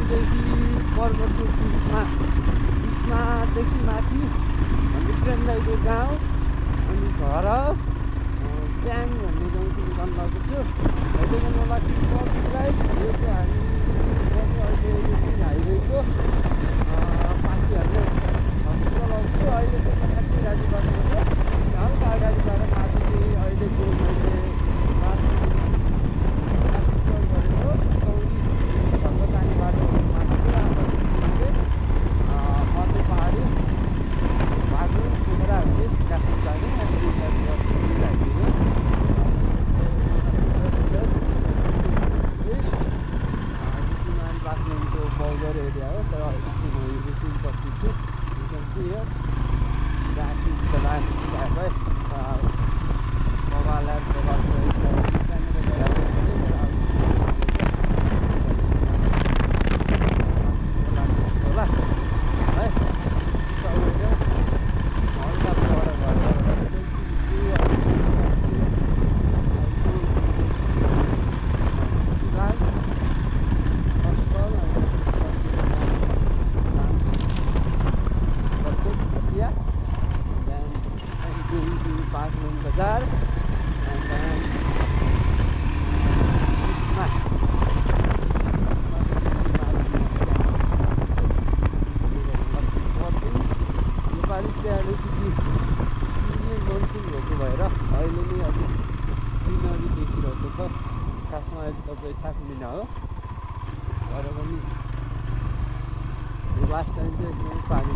देखि पर्वतको बिचमादेखि माथि प्रेम दाइको गाउँ अनि घर च्याङ भन्ने गाउँदेखि जान लागेको थियो। अहिलेको मलाई गाइड यो चाहिँ हामी अहिले यो पनि हाइवेको पासीहरूले हस्पिटल आउँछु। अहिले चाहिँ ठ्याक्कै गाडी बाटो थियो हल्का अगाडिबाट माथि चाहिँ अहिलेको मैले हस्पिटल गरेको चौरी घरको जाने बाटोहरू माथि मध्य पहाडी बाटो पोखराहरूले काठमाडौँ जाने बागलुङको बौद्धर एरिया हो। तर अहिले चाहिँ म यो पछि छु यो राखी चलाने मोबाइल लास्ट टाइम चाहिँ एकदमै पानी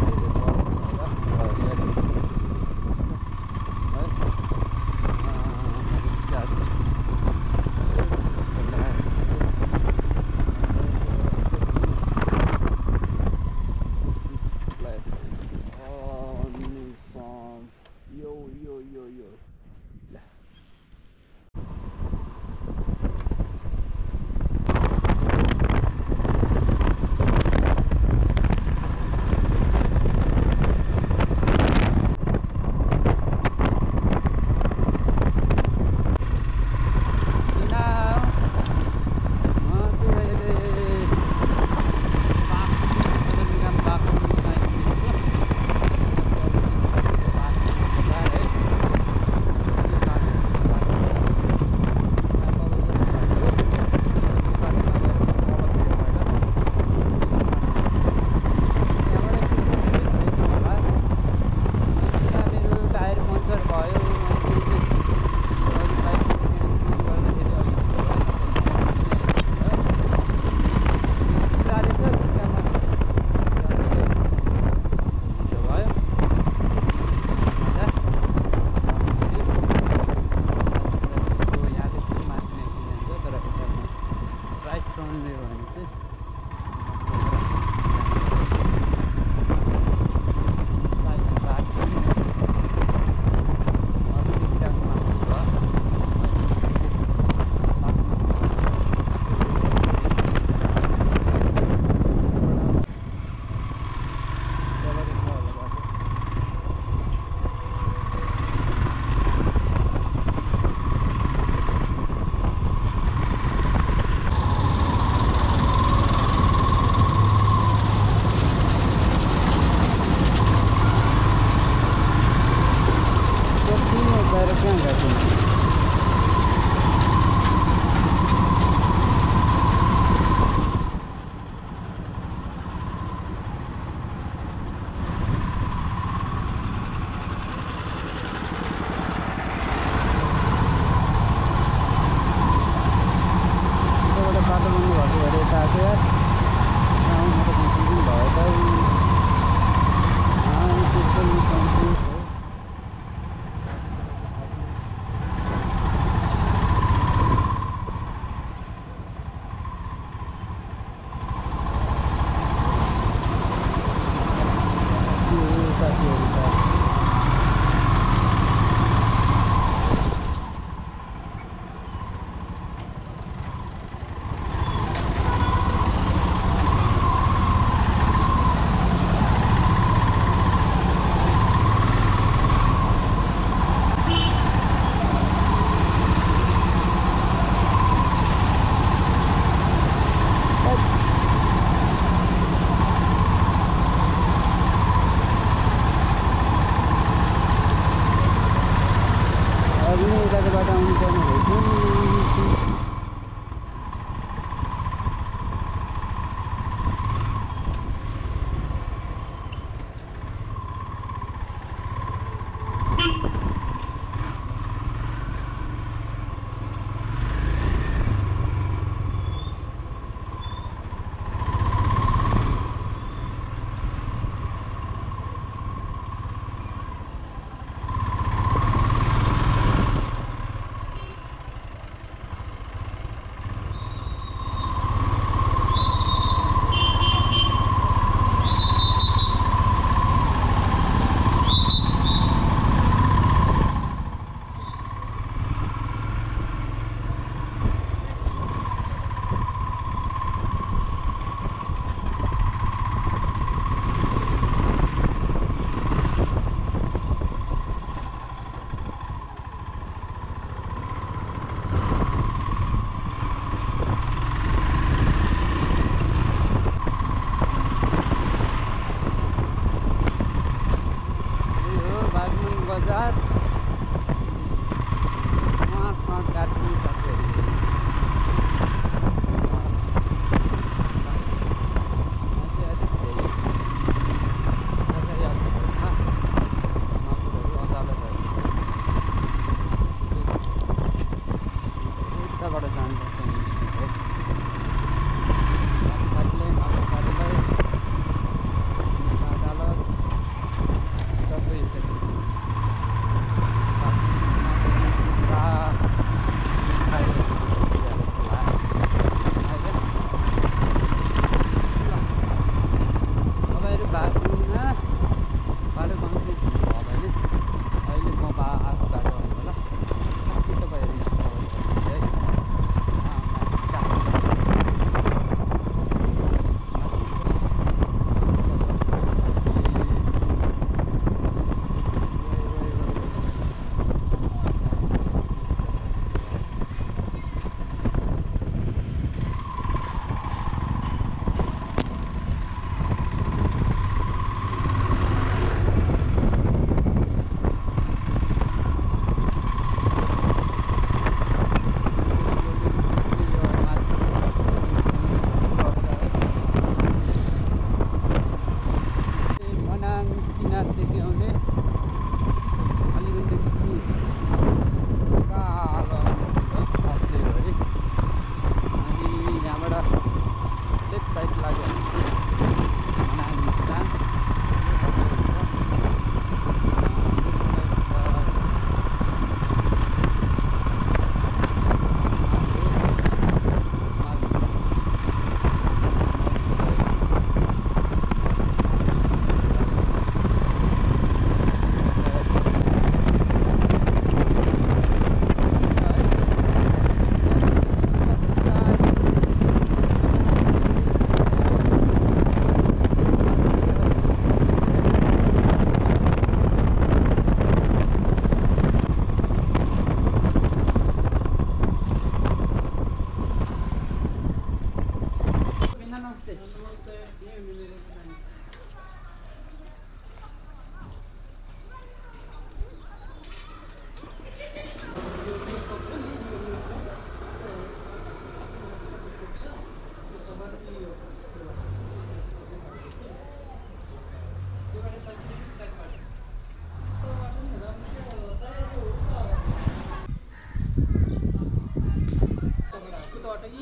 नमस्ते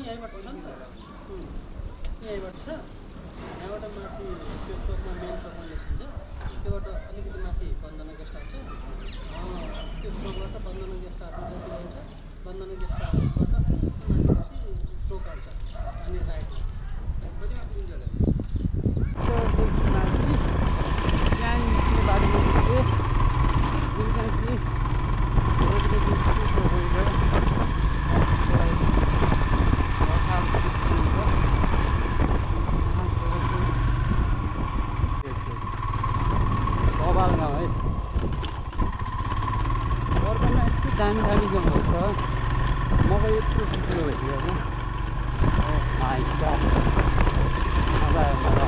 यहीँबाट छ नि त यहीँबाट छ यहाँबाट माथि त्यो चोकमा मेन चोकमा निस्किन्छ त्योबाट अलिकति माथि बन्दना गेस्ट हाउस छ त्यो चोकबाट बन्दना गेस्ट हाउस जति जान्छ बन्दना गेस्ट हाउसबाट माथि चोक आउँछ अनि राइटमा कतिमा पुगिन्छ दामी दामी जङ्गल छ मकै यत्रो ठुलो भइसक्यो होइन माइ गॉड मजा आयो मजा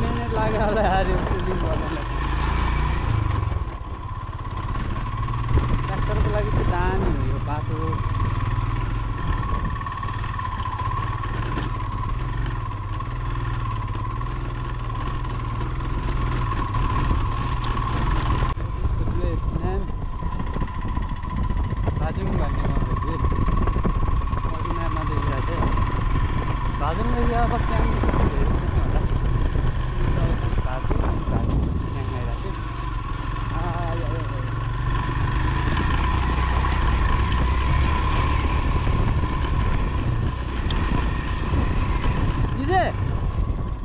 मिनट लाग्यो होला हार्यो सुटिङ गर्नलाई ट्र्याक्टरको लागि चाहिँ दामी हो यो बाटो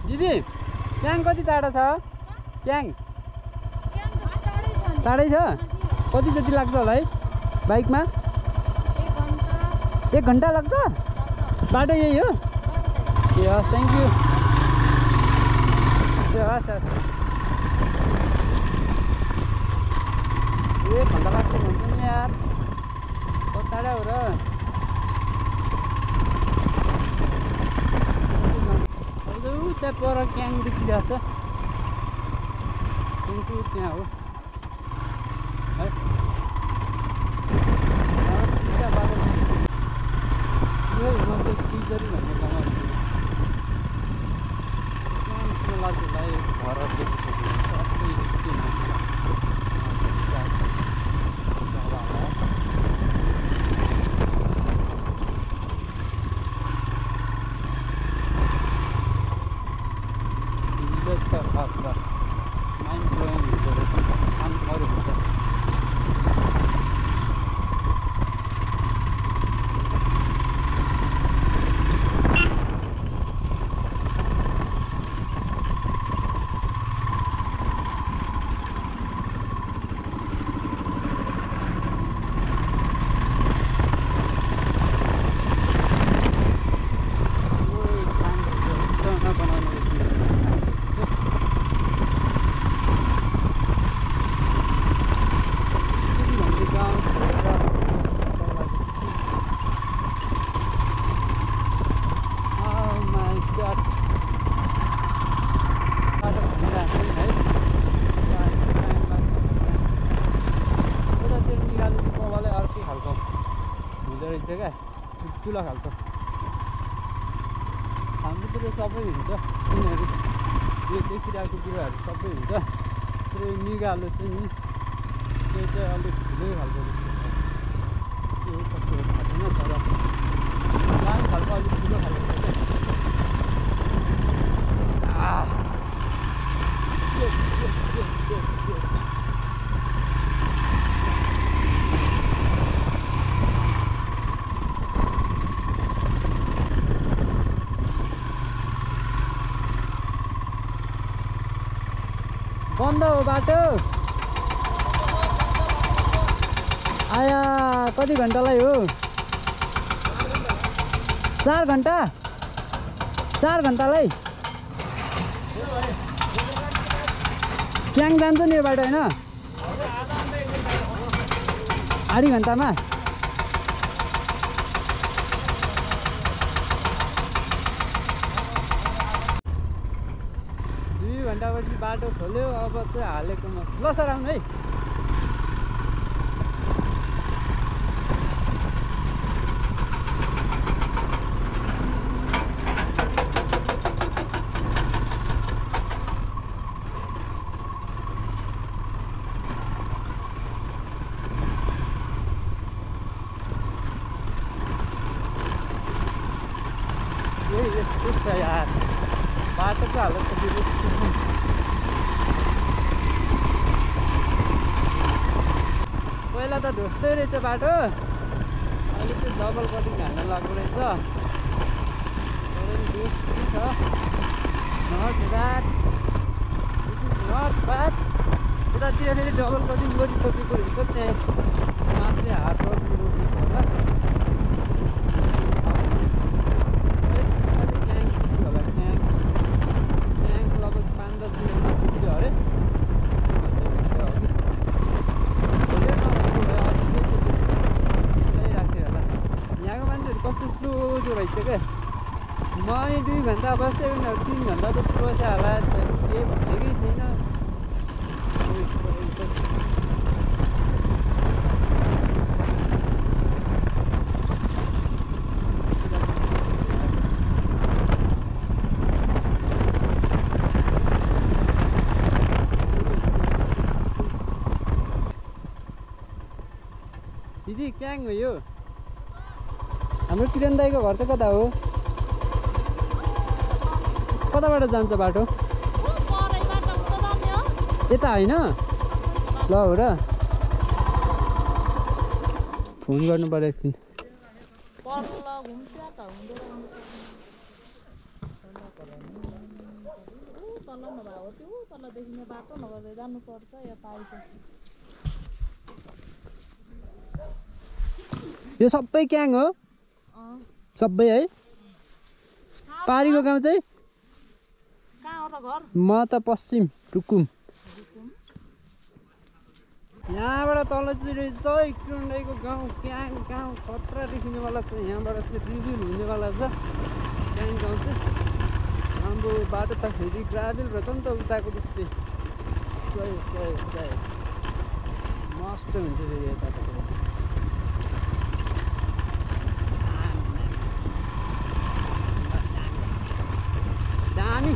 दिदी क्याङ कति टाढा छ क्याङ टाढै छ कति जति लाग्छ होला है बाइकमा 1 घन्टा लाग्छ बाटो यही हो ए हस् थ्याङ्क यू ए हस् हस् 1 घन्टा लाग्छ भन्छ नि यार कति टाढा हो र त्यहाँ पर क्याङ देखिरहेको छ त्यहाँ हो है टिचरी भन्ने ठाउँमा त्यहाँ लाग्छ भाइ घर mind blowing हुँदो रहेछ अरू हुन्छ क्या ठुलो खालको हाम्रोतिर सबै हुन्छ उनीहरू यो देखिरहेको कुराहरू सबै हुन्छ तर यो निगालो चाहिँ नि त्यो चाहिँ अलिक ठुलै खालको के हो कस्तो हो थाहा छैन तर सानो खालको अलिक ठुलो खालको छ क्या बन्द हो बाटो आया कति घन्टालाई हो 4 घन्टा 4 घन्टालाई क्याङ जान्छ नि यो बाटो होइन आधी घन्टामा 2 घन्टापछि बाटो खोल्यो अब चाहिँ हालेकोमा ल सर आउनु है यस्तो छ यार बाटोको हालत त पहिला त ढोस्दै रहेछ बाटो अहिले चाहिँ डबल कटिङ हाल्न लाग्दो रहेछ छ नट ब्याड नट ब्याड यतातिर फेरि डबल कटिङ गरिसकेको रहेछ त्यहाँ माथि हात रोप्नु होला म 2 घन्टा बस्दै उनीहरू 3 घन्टा जस्तो बस्यो होला के भनेकै छैन दिदी क्याङ हो यो हाम्रो किरण दाईको घर चाहिँ कता हो कताबाट जान्छ बाटो यता होइन ल हो र फोन गर्नु पर्यो एकछिन यो सबै क्याङ हो सबै है पारीको गाउँ चाहिँ म त पश्चिम रुकुम यहाँबाट तल चाहिँ रहेछ किरणदाईको गाउँ क्याङ गाउँ खतरा देखिनेवाला छ यहाँबाट चाहिँ रिभ्यू हुनेवाला छ क्याङ गाउँ चाहिँ राम्रो बाटो त फेरि ग्राभेल रहेछ नि त उताको जस्तै मस्त हुन्छ फेरि यताको दामी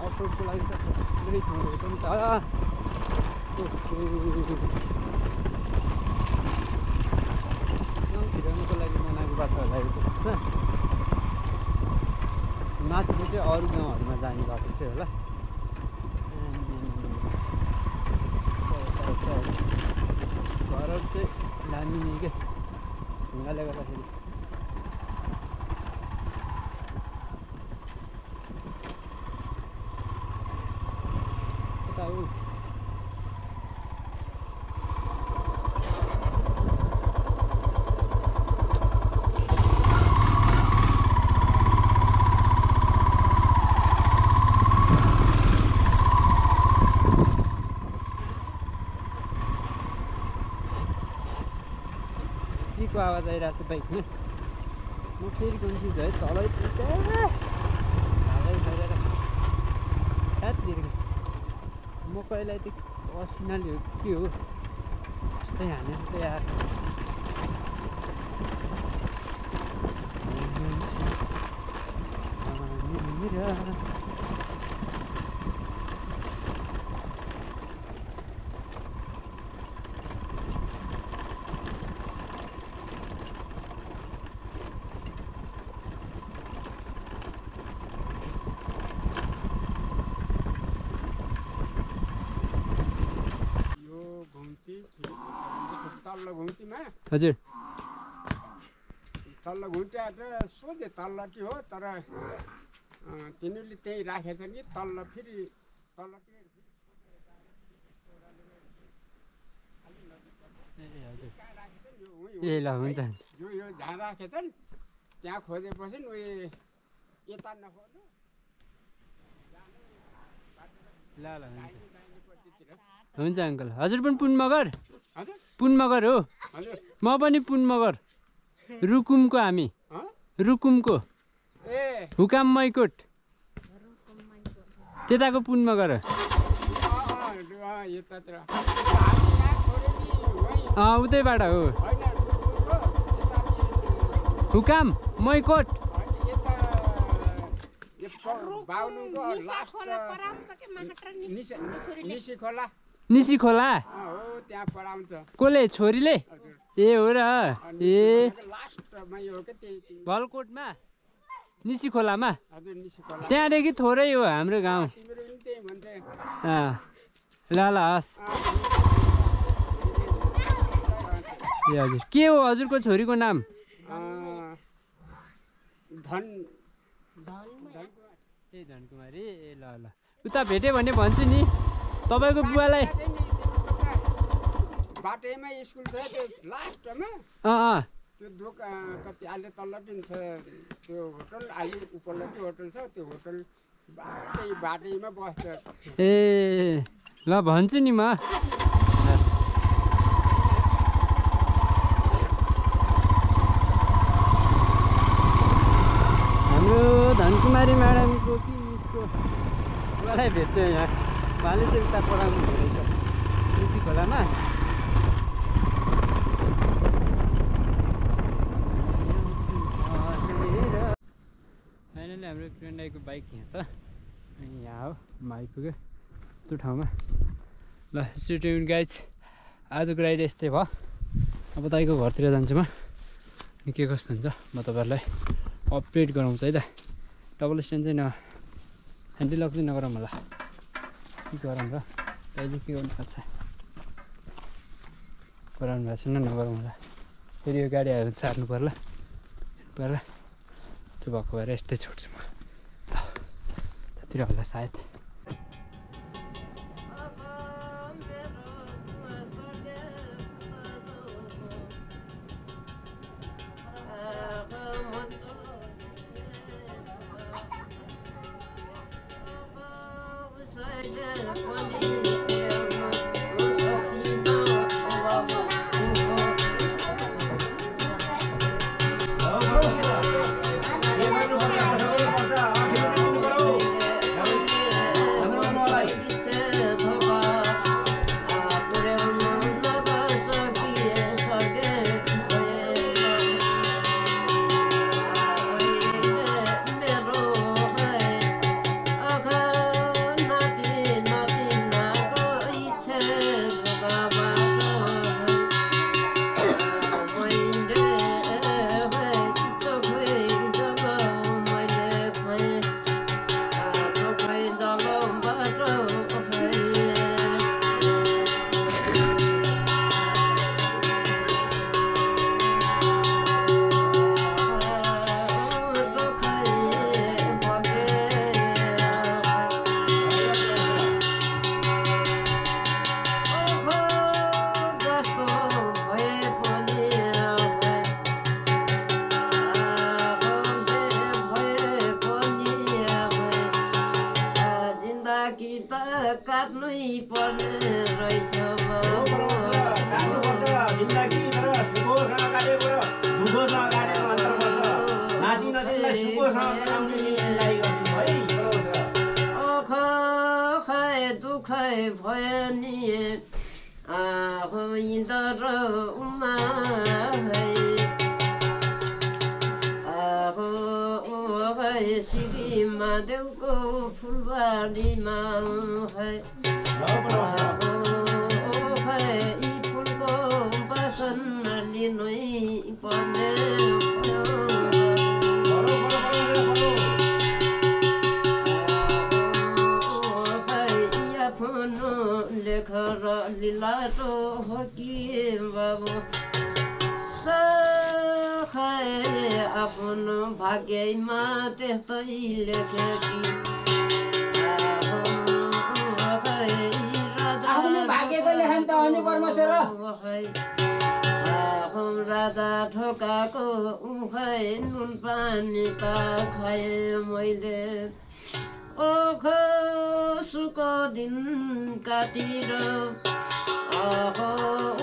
अफरोडको लागि त धेरै ठाउँ रहेछ नि त गाउँतिरको लागि बनाएको बाटो होला यो माथिको चाहिँ अरू गाउँहरूमा जाने बाटो चाहिँ होला घरहरू चाहिँ दामी नै के ढुङ्गाले गर्दाखेरि को आवाज आइरहेको छ बाइकमा म फेरि कन्फ्युज है तलै म कहिलेलाई त असिनाली हो के हो त्यस्तै हानेर त यार हजुर तल्लो घुम्टिया त सोझे तल्लो के हो तर तिनीहरूले त्यही राखेछ नि तल्लो फेरि तल्लो ए ल हुन्छ यो झार राखेछन् त्यहाँ खोजेपछि उयो यता नखोज्नु ल ल हुन्छ अङ्कल हजुर पनि पुन मगर हजुर पुन मगर हो हजुर म पनि पुन मगर रुकुमको हामी रुकुमको ए हुकाम मैकोट त्यताको पुन मगर यतातिर उतैबाट हो हुकाम मैकोट निसी खोला कसले छोरीले ए हो र ए भलकोटमा निसी खोलामा त्यहाँदेखि थोरै हो हाम्रो गाउँ ल ल हस् ए हजुर के हो हजुरको छोरीको नाम ए धनकुमारी ए ल ल उता भेट्यो भने भन्छु नि तपाईँको बुवालाई बाटैमा स्कुल छ त्यो लास्टमा त्यो दोकान कति अहिले तल्ल पनि छ त्यो होटल अहिले उपलब्धि होटल छ त्यो होटल बाटैमा बस्छ ए ल भन्छु नि म हाम्रो धनकुमारी म्याडमको कि मिसको बुवालाई भेट्यो यहाँ उहाँले चाहिँ उता पढाउनु हुँदैछ निसी खोलामा फाइनली हाम्रो किरण दाइको बाइक यहाँ छ अनि यहाँ हो म आइपुग्यो त्यो ठाउँमा ल स्टे ट्युन्ड गाइज आजको राइड यस्तै भयो अब दाइको घरतिर जान्छु म अनि के कस्तो हुन्छ म तपाईँहरूलाई अपडेट गराउँछु है त डबल स्ट्यान्ड चाहिँ ह्यान्डी लक चाहिँ नगरौँ होला के गरौँ र दाइले के गर्नु पर्छ गराउनु भएको छैन नगरौँ होला फेरि यो गाडी आएर सार्नु पर्ला त्यो भएको भएर यस्तै छोड्छु म त्यतिर होला सायद महादेवको फुलबारीमा यी फुलको बासन लिनै पर्ने आफ्नो लेखर लिलाटो हो कि बाबु आफ्नो भाग्यमा त्यस्तै लेखे राजा ठोकाको उखै नुन पानी त खाएँ मैले ओख सुको दिन काटेर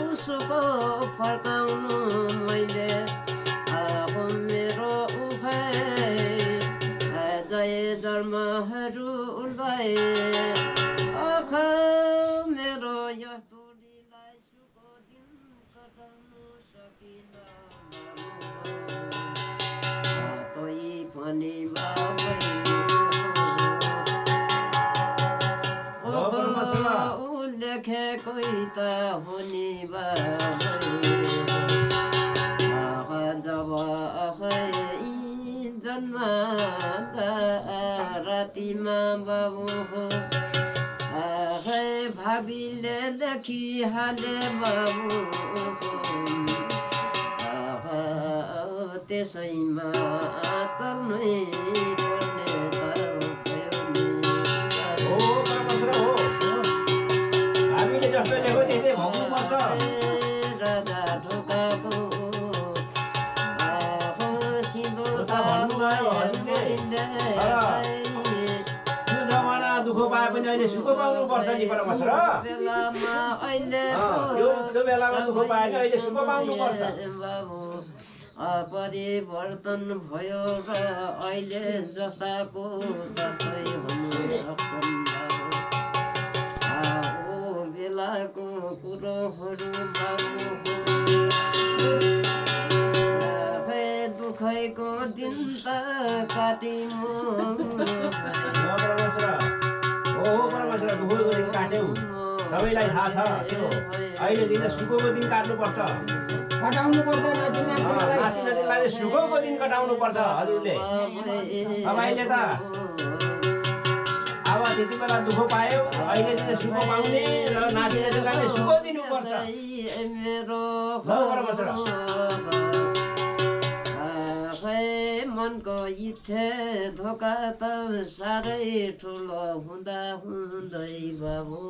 उसको फर्काउनु मैले मेरो जय धर्महरू उल्लाए मेरो यस्तो लीलाई सुको दिन कटाउनु सकिन तै पनि लेखेकै त हुने जब जन्म रातिमा बाबु हो भाबीले लेखिहाले बाबु त्यसैमा चल्नै पर्ने राजा ढोकाको दुःख पाए पनि अहिले सुख पाउनु पर्छ नि परमेश्वर त्यो बेलामा दुःख पाएन अहिले सुख पाउनु पर्छ परिवर्तन भयो र अहिले जस्ताको जस्तै हुनु सक्छन् बेलाको कुरोहरू दुखैको दिन त काटिनु परमेश्वर दुःखको दिन काट्यौ सबैलाई थाहा छ त्यो अहिले चाहिँ सुखको दिन काट्नुपर्छ नाति नातिनीलाई सुखको दिन कटाउनु पर्छ हजुरले अब अहिले त अब त्यति बेला दुःख पायो अहिले चाहिँ सुख पाउने र नाति नातिनीलाई सुख दिनुपर्छ मनको इच्छा धोका त साह्रै ठुलो हुँदा हुँदै बाबु